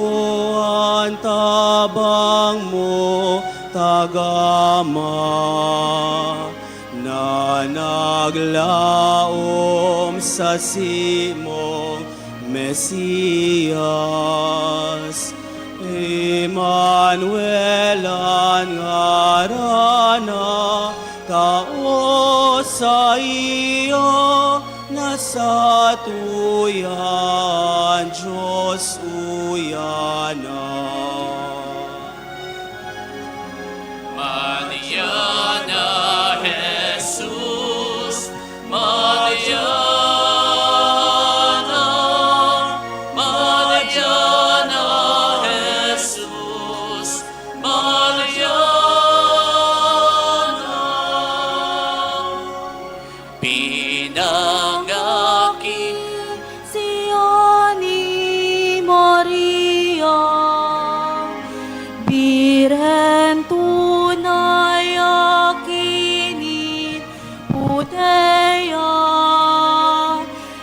an tabang mo tagama, na naglaom sa simong Mesias. Emmanuel an ngaran na tao saiya, na satuya an Dios uya na. Madya na, Jesus, madya na, madya na, Jesus, madya na. Pinangaki siya ni Maria, Birhen tunay aki nin puteya.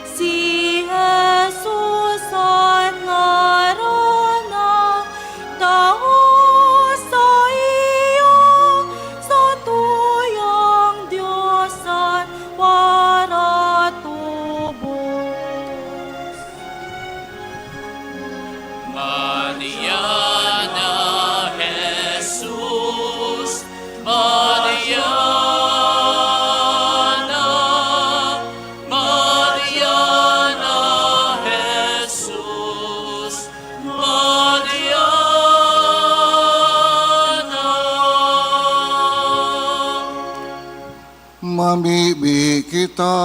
Si Jesus an ngaran na tao saiya, satuyang Dios an paratubos. Madya na, Jesus, madya na, madya na, Jesus, madya na. Mamibi kita.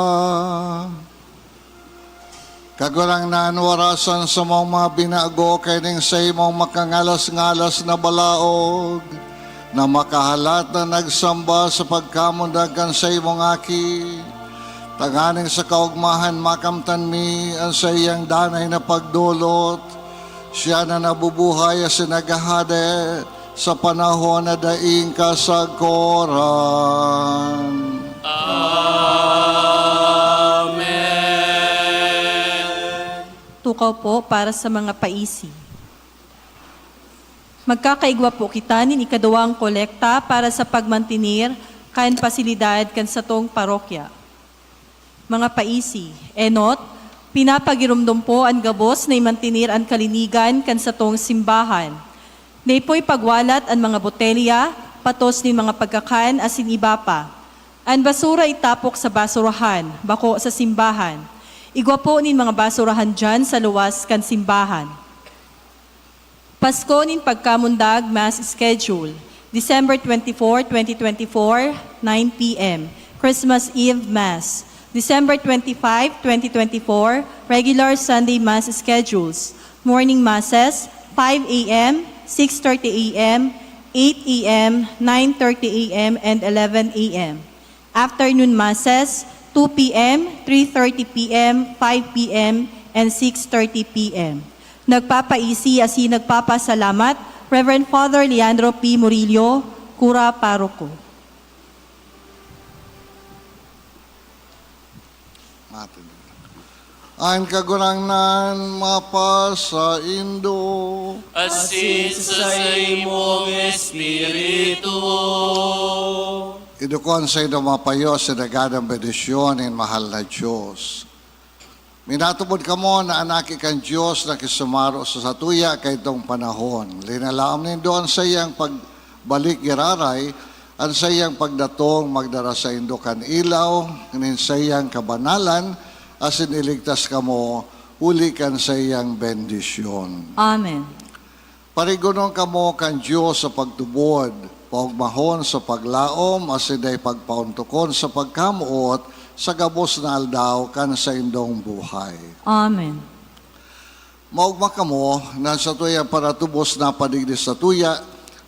Kagurangnan, warasan sa mga binago kaining saimong makangalas-ngalas na balaog, na makahalat na nagsamba sa pagkamundag kan saimong Aki, tanganing sa kaogmahan makamtan mi an saiyang danay na pagdolot, siya na nabubuhay asin naghahade sa panahon na daing kasagoran. Amen. Tukaw po para sa mga paisi. Magkakaigwa po kita nin ikaduwang kolekta para sa pagmantener kan pasilidad kan satong parokya. Mga paisi, enot, pinapagiromdom po an gabos na imantener an kalinigan kan satong simbahan. Dai poy pagwalat an mga botelya, patos nin mga pagkakan asin iba pa. An basura itapok sa basurahan, bako sa simbahan. Igwa po nin mga basurahan diyan sa luwas kan simbahan. Pasko nin Pagkamundag Mass Schedule, December twenty-four, twenty twenty-four, nine p m. Christmas Eve Mass, December twenty-five, twenty twenty-four, regular Sunday Mass schedules, morning Masses, five a m, six thirty a m, eight a m, nine thirty a m, and eleven a m. Afternoon Masses, two p m, three thirty p m, five p m, and six thirty p m. Nagpapaisi asin nagpapasalamat, Reverend Father Leandro P. Murillo, Kura Paroko. Matin. An Kagurangnan mapasaindo. Asin sa saimong espiritu. Idukon sa indo mapayo sa dagadang bendisyon nin mahal na Diyos. Minatubod kamo na an Aki kan Diyos nakisumaro sa satuya kaidtong panahon. Linalaom nindo an saiyang pagbalik giraray, an saiyang pagdatong magdara saindo kan ilaw nin saiyang kabanalan, asin iligtas kamo huli kan saiyang bendisyon. Amen. Parigonon kamo kan Dios sa pagtubod, paogmahon sa paglaom, asin dai pagpaontokon sa pagkamoot sa gabos na aldaw kan saindong buhay. Amen. Maogma kamo na satuyang paratubos na padigdi satuya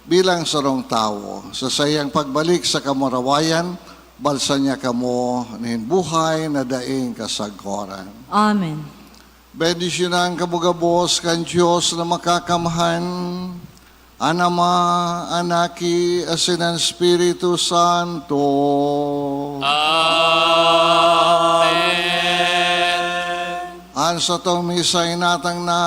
bilang sarong tawo. Sa saiyang pagbalik sa kamurawayan, balsan niya kamo nin buhay na daing kasagkoran. Amen. Bendisyonan kamo gabos kan Dios na Makakamhan, an Ama, an Aki, asin an Espiritu Santo. Amen. An satong misa inatang na,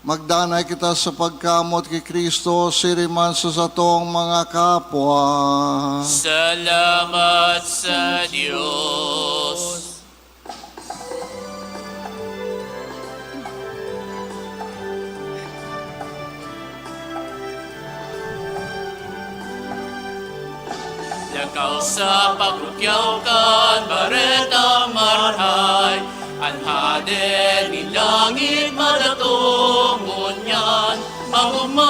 magdanay kita sa pagkamoot ki Cristo, siring man sa satong mga kapwa. Salamat sa Diyos. Lakaw sa pagrukyaw kan Baretang Marahay, an Hade nin langit madatong ngunyan. Magugma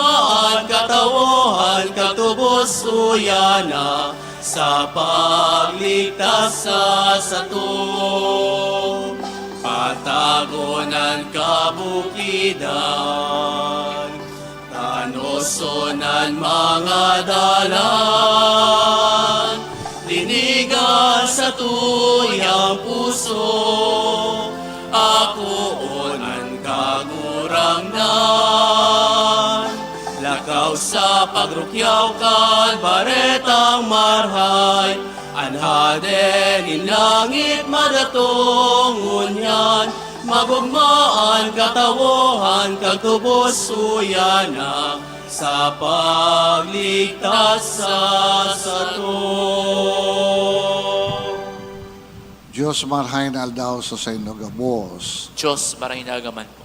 an katawohan kan tubos uya na sa pagligtas sa sato. Patagon an kabukidan, tanoson an mga dalan, linigan satuyang puso, akoon an Kagurangnan. Lakaw sa pagrukyaw kan Baretang Marahay, an Hade nin langit madatong ngunyan. Magugma an katawohan kan tubos uya na sa pagligtas sa sato. Dios, marahay na aldaw sa saindo gabos. Diyos, marahay na agaman po.